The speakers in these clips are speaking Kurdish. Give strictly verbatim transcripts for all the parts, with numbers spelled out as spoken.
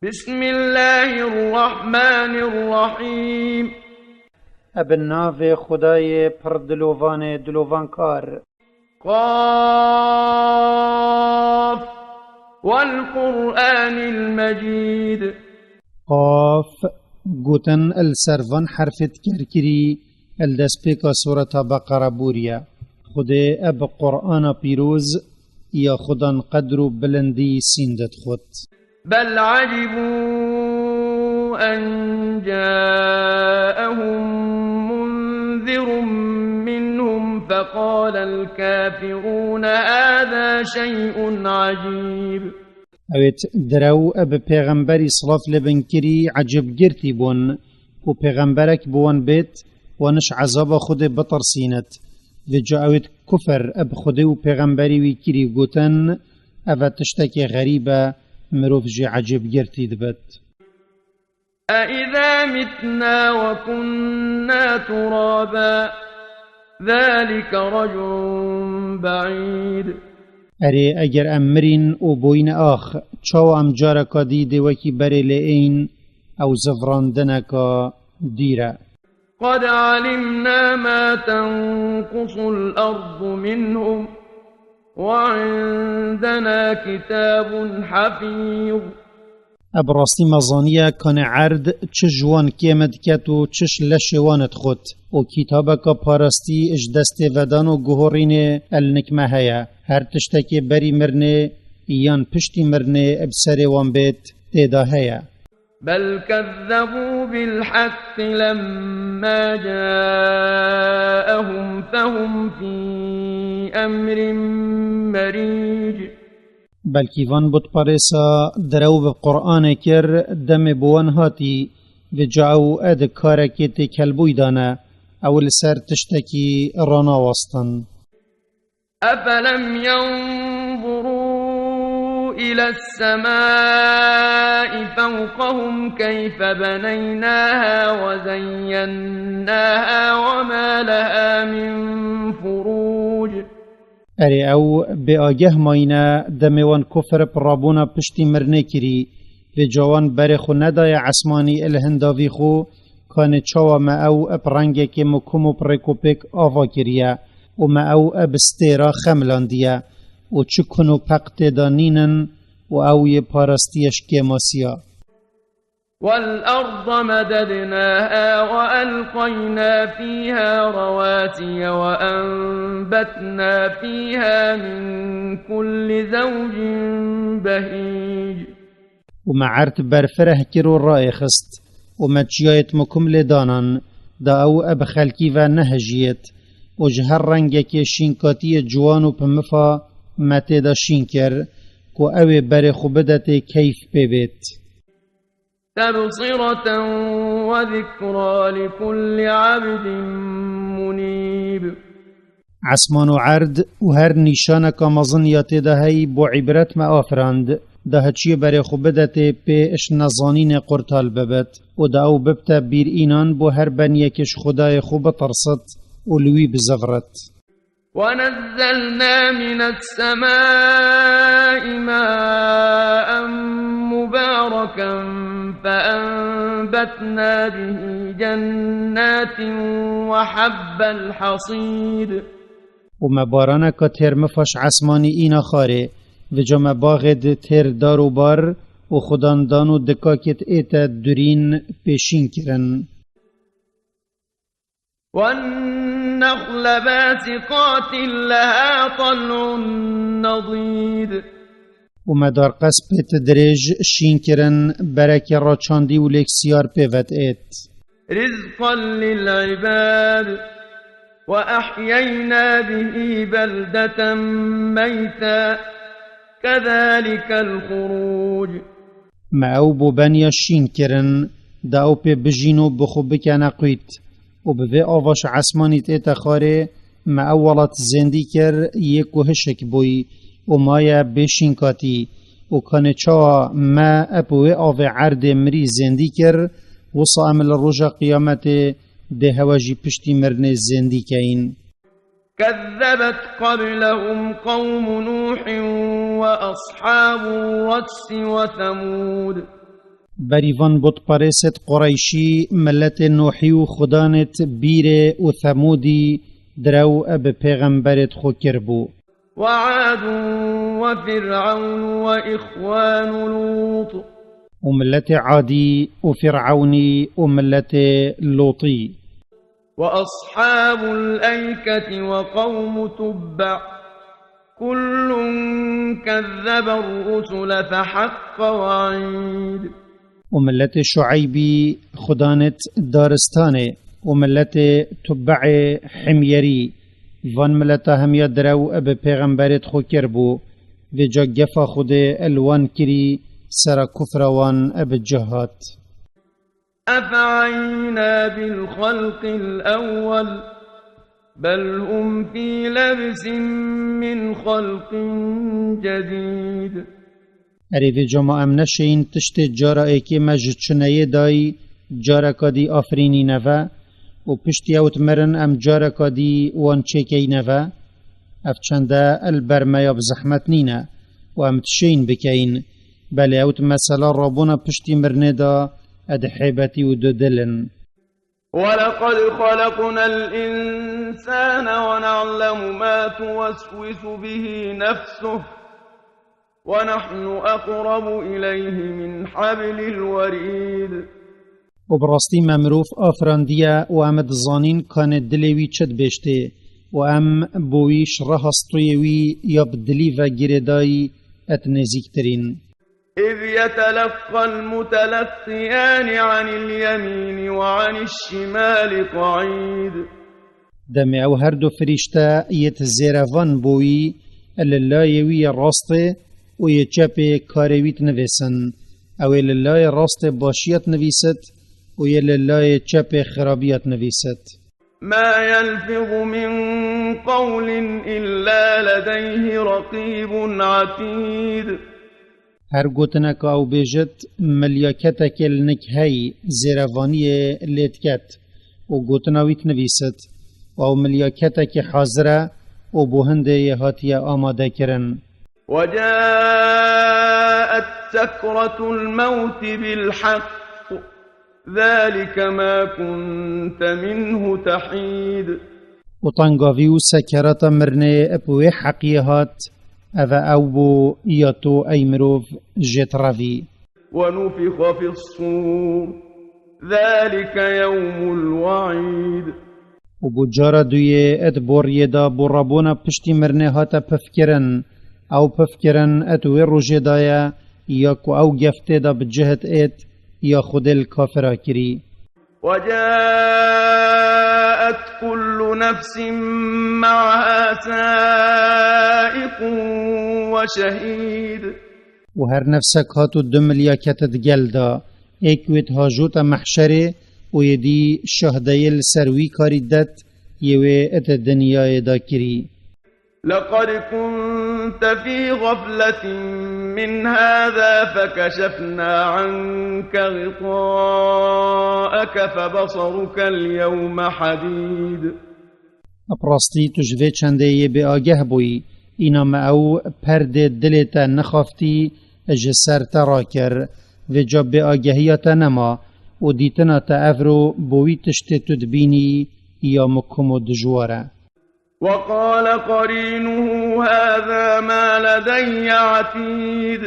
بسم الله الرحمن الرحيم. Ebe navê Xwedayê pir dilovanê dilovankar. قاف والقرآن المجيد. Qaf, gotin li ser van herfê dikerkirî, li destpêka Sureta Beqere bûriye. Xwedê eb Qur'ana pîroz ya xudan qedr û bilindî sîndet xwet. بل عجبوا أن جاءهم منذر منهم فقال الكافرون هذا شيء عجيب. Ewêt direw eb pêxemberî silav lê bin kirî ecêbgirtî bûn ku pêxemberek bi wan bêt, wan ji ezaba Xwedê bitirsînit. Vêca ewêt kufir eb Xwedê û pêxemberî wî kirî gotin, eve tiştekê xerîb e, mirov jî ecêbgirtî dibit. أإذا متنا وكنا ترابا ذلك رجع بعيد. Erê, eger em mirîn û boyîne ax, çawa em careka dî dê wekî berê lê ên, ew zivrandineka dîr e. قد علمنا ما تنقص الأرض منهم وعندنا كتاب حفيظ. Eb rastî me zaniye kanê erd çi ji wan kêm diket û çi ji leşê wan dixwit. Û kitabeka parastî ji destê vedan û guhorînê el nik me heye. Her tiştekê berî mirinê yan piştî mirinê bi serê wan bêt tê de heye. بل كذبوا بالحق لما جاءهم فهم في أمر مريج. Belkî van butperêsa direw bi Qur'anê kir, demê bi wan hatî, vêca ew ê di karekê têkelbûyî de ne, ew li ser tiştekî ranawestin. أفلم ينظروا إلى السماء فوقهم كيف بنيناها وزيناها وما لها من فروج. Erê, ew bêageh mayîne, demê wan kufir bi rabûna piştî mirinê kirî, vêca wan berê xwe nedaye esmanî li hindavî xwe, kanê çawa me ew bi rengekê mikum û bi rêkopêk ava kiriye û me ew bi stêra xemilandiye û çi kun û peq tê de nînin û ew yê parastiye ji kêmasiya. والأرض مددناها وألقينا فيها رواسي وأنبتنا فيها من كل زوج بهيج. Û me erd berfireh kir û raêxist, û me çiyayêt mikum lê danan, da ew eb xelkî ve nehejiyêt, û ji her rengekê şînkatiyê ciwan û bi mifa me tê de şîn kir, ku ew ê berê xwe bide tê keyf pê bêt. تبصرة وذكرى لكل عبد منيب. Esman û erd û her nîşaneka mezin ya tê de heyî bo îbret me afirand, da heçiyê berê xwe bide tê pê ji nezanînê qurtal bibit û da ew bibte bîr înan bo her beniyekê ji Xwedayê xwe bitirsit û li wî bizivrit. ونزلنا من السماء ماء مباركا فأنبتنا به جنات وحب الحصيد. Û me baraneka têrmifa ji esmanî îna xarê, vêca me baxê di têr dar û bar û xudandan û dikakêt ête durîn pêşîn kirin. والنخل باسقات لها طلع نضيد. Û me darqespêt dirêj şîn kirin, berekê raçandî û lêk siyar pê vet êt. رزقا للعباد وأحيينا به بلدة ميتا كذلك الخروج. Me ew bo beniya şîn kirin, da ew pê bijîn û bi xwe bikene qwît. Û bi vê ava ji esmanî tête xwarê, me ew welat zêndî kir, yê ku hişik bûy û maye bê şînkatî. Û kanê çawa me eb wê avê erdê mirî zêndî kir, wisa em li roja qiyametê dê hewe jî piştî mirinê zêndî keyin. كذبت قبلهم قوم نوح وأصحاب الرس وثمود. Berî van butperêsêt Qureyşî, milletê Nuhî û xudanêt Bîrê û Themûdî direw bi pêxemberêt xwe kiribû. وعاد وفرعون وإخوان لوط. Û milletê Adî û Fîrewnî û milletê Lûtî. وأصحاب الأيكة وقوم تبع. كل كذب الرسل فحق وعيد. Û milletê Şueybî, xudanêt Daristanê, û milletê Tubbeê Himyerî, van mileta hemiya direw bi pêxemberêt xwe kiribû, vêca gefa Xwedê li wan kirî, sera kufra wan bi cih hat. أفعينا بالخلق الأول. بل هم في لبس من خلق جديد. Erê vêca ma em neşêyin tiştê cara êkê me ji çineyê dayî, careka dî afirînîne ve û piştî ewt mirin em careka dî wan çêkeyne ve? Ev çende li ber me ya bi zehmet nîne û em dişêyin bikeyin. Belê ewt mesela rabûna piştî mirinê de ed hêbetî û dudil in. ولقد خلقنا الإنسان ونعلم ما توسوس به نفسه ونحن أقرب إليه من حبل الوريد. Û bi rastî me mirov afirandiye û em dizanîn kanê dilê wî çi dibêjtê û em bo wî ji reha stûyê wî ya bi dilî ve girêdayî et nêzîktirîn. إذ يتلقى المتلقيان عن اليمين وعن الشمال قعيد. Demê ew her du firîşte yêt zêrevan bo wî, li layê wî yê rastê û yê çepê karê wî dinivêsin. Ew ê li layê rastê başiya dinivîsit û yê li layê çepê xirabiya dinivîsit. ما يلفظ من قول إلا لديه رقيب عتيد. Her gotineka ew bêjit, milyaketekê li nik hey, zêrevaniyê lê diket û gotina wî dinivîsit û ew milyaketekê hazir e û bo hindê yê hatiye amadekirin. وجاءت سكرة الموت بالحق. ذلك ما كنت منه تحيد. Û tengavî û sekerata mirinê bi wê heqiyê hat, ev e ew bû ya tu ey mirov jêt revî. ونفخ في الصور. ذلك يوم الوعيد. Û bo cara duyê et boriyê de bo rabûna piştî mirinê hate pifkirin, ew pifkirin et wê rojê de ye ya ku ew gef tê de bi cihit êt ya Xwedê li kafira kirî. وجاءت كل نفس معها سائق وشهيد. Û her nefsek hat û du milyaketet gel da, êk wê hajota mehşerê û yê dî şahdeyê li ser wî karî det yê wê di dinyayê de kirî. لقد كنت في غفلة من هذا فكشفنا عنك غطاءك فبصرك اليوم حديد. Bi rastî tu ji vê çendê yê bêageh bûyî, îna me ew perdê dilê te nixaftî ji ser te rakir. Vêca bêagehiya te nema û dîtina te evro bo wî tiştê tu dibînî ya mukim û dijwar e. وقال قرينه هذا ما لدي عتيد.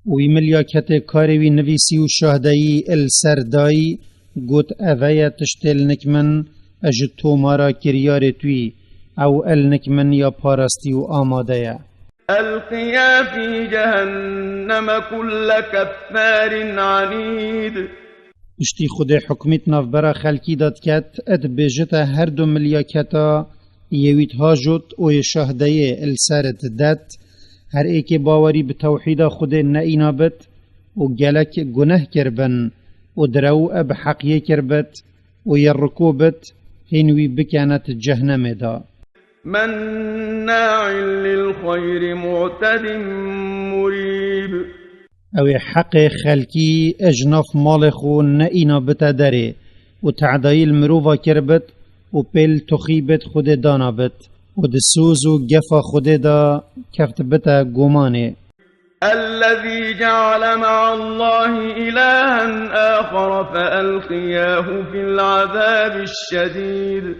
Û wî milyaketê karê wî nivîsî û şahdeyî li ser dayî, got, eve ye tiştê li nik min, ez ji tomara kiryarê tu yî, ew li nik min ya parastî û amade ye. ألقيا في جهنم كل كفار عنيد. Piştî Xwedê hukmî di navbera xelkî de diket, dibêjite her du milyaketa yê wî hajot û yê şahdeyê li ser didet, her êkê bawerî bi tewhîda Xwedê neîna bit û gelek guneh kiribin û direw bi heqiyê kiribit û yê riko bit, hîn wî bikene di cehnemê de. مناع للخير معتد مريب. Ew ê heqê xelkî ji nav malê xwe neîna bite derê û te'dayî li mirova kiribit û pê li toxî bit Xwedê dana bit û di soz û gefa Xwedê de keft bite gomanê. الذي جعل مع الله إلها آخر فألقياه في العذاب الشديد.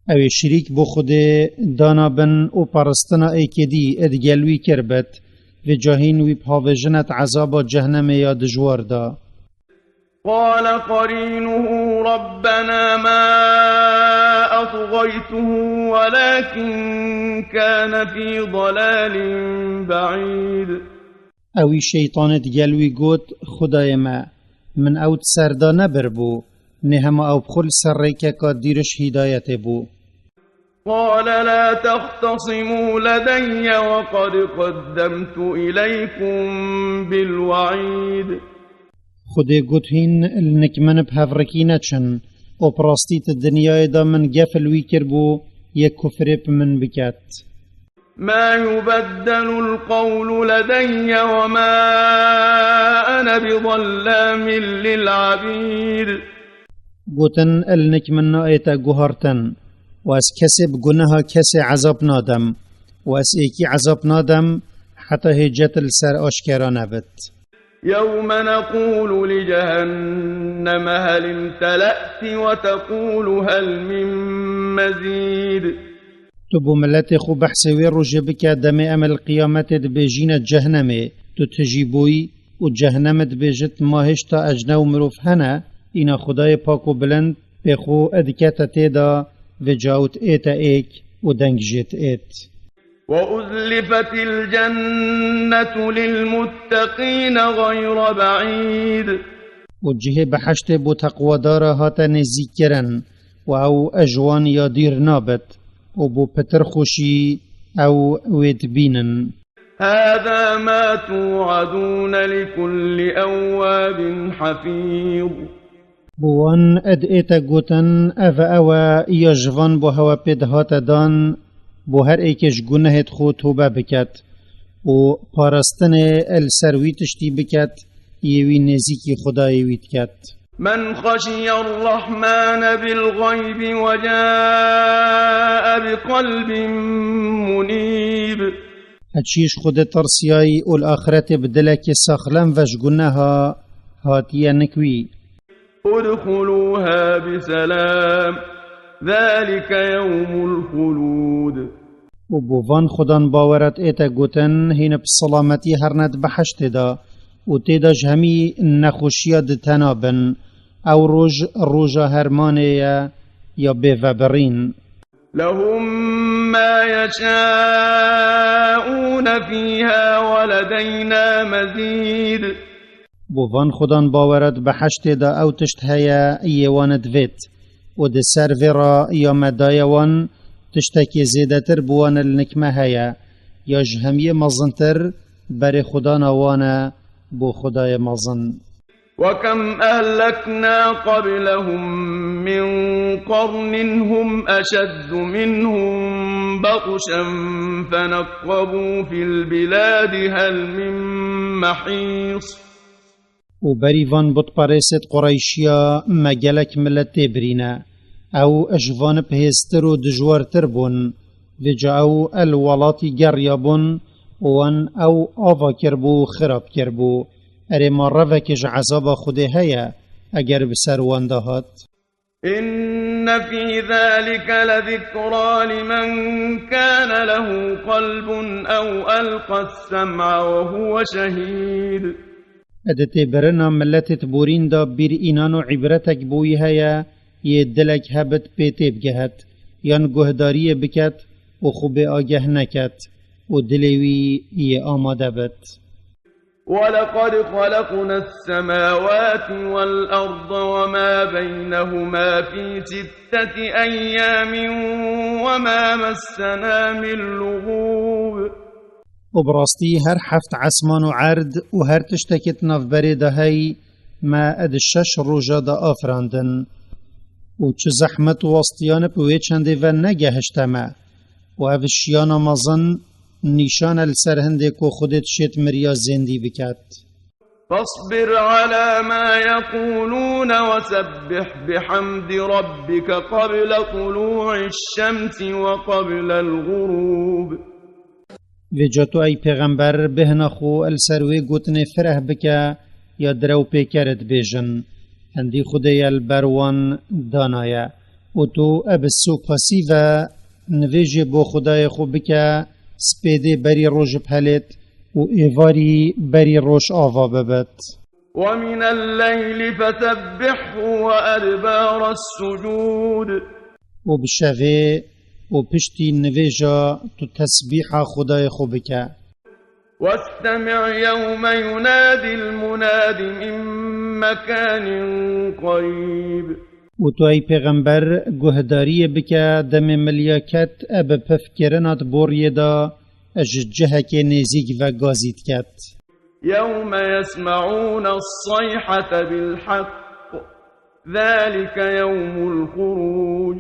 Ew ê şirîk bo Xwedê dana bin û paristina êkê dî ê digel wî kir bit, vê cahîn wî bihavêjinit ezaba cehnemê ya dijwar da. قال قرينه ربنا ما أطغيته ولكن كان في ضلال بعيد. Ewî şeytanê digel wî got, Xwedayê me, min ew di ser de nebiribû, nê hema ew bi xwe li ser rêkeka dîriş hîdayetê bû. قال لا تختصموا لدي وقد قدمت إليكم بالوعيد. Xwedê got, Hîn li nik min bi hevrikî neçin, û bi rastî di dinyayê de min gef li wî kiribû, yê kufrê bi min biket. ما يبدل القول لدي وما أنا بظلام للعبيد. Gotin, Li nik min nayête guhartin, û ez kesê bi guneha kesê ezab nadim, û ez êkî ezab nadim, heta hêcet li ser aşkera nebit. يوم نقول لجهنم هل امتلأت وتقول هل من مزيد. Tu bo miletê xwe behsê wê rojê bike, demê em li qiyametê dibêjîne cehnemê, tu tijî bûyî û cehnemê dibêjit, Ma hêşta ecne û mirov hene? Îna Xwedayê pak û bilind pê xwe dikete tê de, vê cawit ête êk û deng jêt êt. وأزلفت الجنة للمتقين غير بعيد. Û cihê behiştê bo teqwadara hate nêzîkkirin, û ew ji wan ya dîr nabit, û bo pitir xweşî ew wê dibînin. هذا ما توعدون لكل أواب حفيظ. Bo wan ê diête gotin, Ev e ew e ya ji van bo hewe pê dihate dan, bo her êkê ji gunehêt xwe tobe biket û parastinê li ser wî tiştî biket, yê wî nêzîkî Xwedayê wî diket. من خشي الرحمن بالغيب وجاء بقلب منيب. Heçî ji Xwedê tirsiyayî û li axretê bi dilekê saxlem ve ji guneha hatiye nik wî. ادخلوها بسلام ذلك يوم الخلود. Û bo van Xudan bawerat ête gotin, Hîn bi selametî herne di behiştê de, û tê de ji hemî nexweşiya di tena bin. Ew roj, roja hermanê ye ya bêvebirîn. لهم ما يشاءون فيها ولدينا مزيد. Bo van Xudan bawerat behiştê de ew tişt heye yê wan divêt, û di ser vê re ya me daye wan tiştekê zêdetir bi wan li nik me heye, ya ji hemiyê mezintir berê Xudana wan e bo Xudayê mezin. وكم أهلكنا قبلهم من قرن هم أشد منهم بطشا فنقبوا في البلاد هل من محيص. Û berî van butperêsêt Qureyşiya me gelek milet tê birîne. Ew ji van bi hêztir û dijwartir bûn. Vêca ew el welatî geriyabûn û wan ew ava kiribû û xirab kiribû. Erê ma revekê ji ezaba Xwedê heye, eger bi ser wan de hat. إن في ذلك لذكرى لمن كان له قلب أو ألقى السمع وهو شهيد. Di têbirina miletê di borîn de bîr înan û îbretek bo wî heye, yê dilek hebit pê tê bigehet, yan guhdariyê biket û xwe bê ageh neket û dilê wî yê amade bit. ولقد خلقنا السماوات والأرض وما بينهما في ستة أيام وما مسنا من لغوب. Û bi rastî her heft esman û erd û her tiştekê di navberê de hey, me di şeş roja de afirandin. Û çi zehmet û astiyan bi wê çendê ve negehişte me. Û ev şiyana mezin nîşan e li ser hindê ku Xwedê dişêt miriya zêndî biket. فاصبر على ما يقولون وسبح بحمد ربك قبل طلوع الشمس وقبل الغروب. Vêca tu ey pêxember bêhna xwe li ser wê gotinê fireh bike ya direwpêker dibêjin, hindî Xwedê ye li ber wan danaye. Û tu ebe sopasî ve nivêjê bo Xwedayê xwe bike, spêdê berî roj bhelêt û êvarî berî roj ava bibit. ومن الليل فسبحه وأدبار السجود. Û bi şevê û piştî nivêja tu tesbîha Xwedayê xwe bike. واستمع يوم ينادي المناد من مكان قريب. Û tu ey pêxember guhdariyê bike demê milyaket e bi pifkirina di boriyê de ji cihekê nêzîk ve gazî diket. يوم يسمعون الصيحة بالحق ذلك يوم الخروج.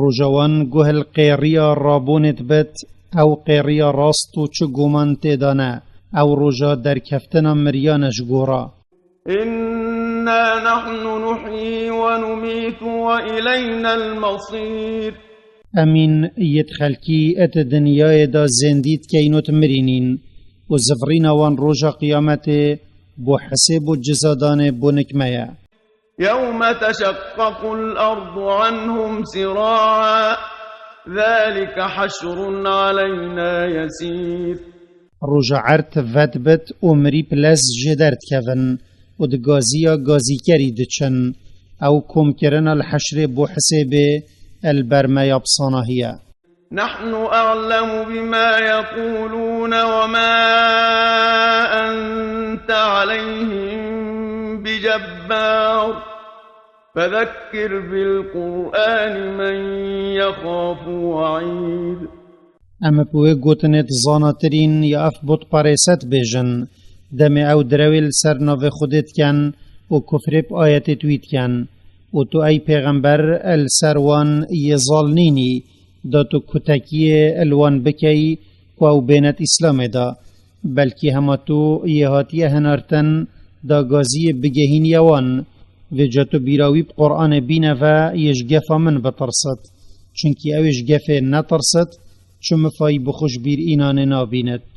Roja wan guh li qêriya rabûnê dibit, ew qêriya rast û çi guman tê de ne, ew roja derkeftina miriyan e ji gora. إنا نحن نحيي ونميت وإلينا المصير. Em în yê di xelkî di dinyayê de zêndî dikeyn û dimirînîn û zivirîna wan roja qiyametê bo hesêb û cizadanê bo nik me ye. يوم تشقق الأرض عنهم سراعا ذلك حشر علينا يسير. Roja erd vedibit û mirî bi lez jê derdikevin û di gaziya gazîkerî diçin. Ew komkirina li heşrê bo hesêbê li ber me ya bi sanahî ye. نحن أعلم بما يقولون وما أنت عليهم بجبار فذكر بالقرآن من يخاف وعيد. Em bi wê gotinê di zanatirîn ya ev butperêse dibêjin, demê ew direwê li ser navê Xwedê diken û kufrê bi ayetê wî diken û tu ey pêxember li ser wan yê zal nînî, da tu kutekiyê li wan bikey ku ew bêne di Îslamê de. Belkî hema tu yê hatiye hinartin, dagaziyê bigehîniye wan. Vêca tu bîra wî bi Quranê bîne ve yê ji gefa min bitirsit. Çunkî ew ê ji gefê netirsit, çi mifayî bi xwe ji bîr înanê nabînit.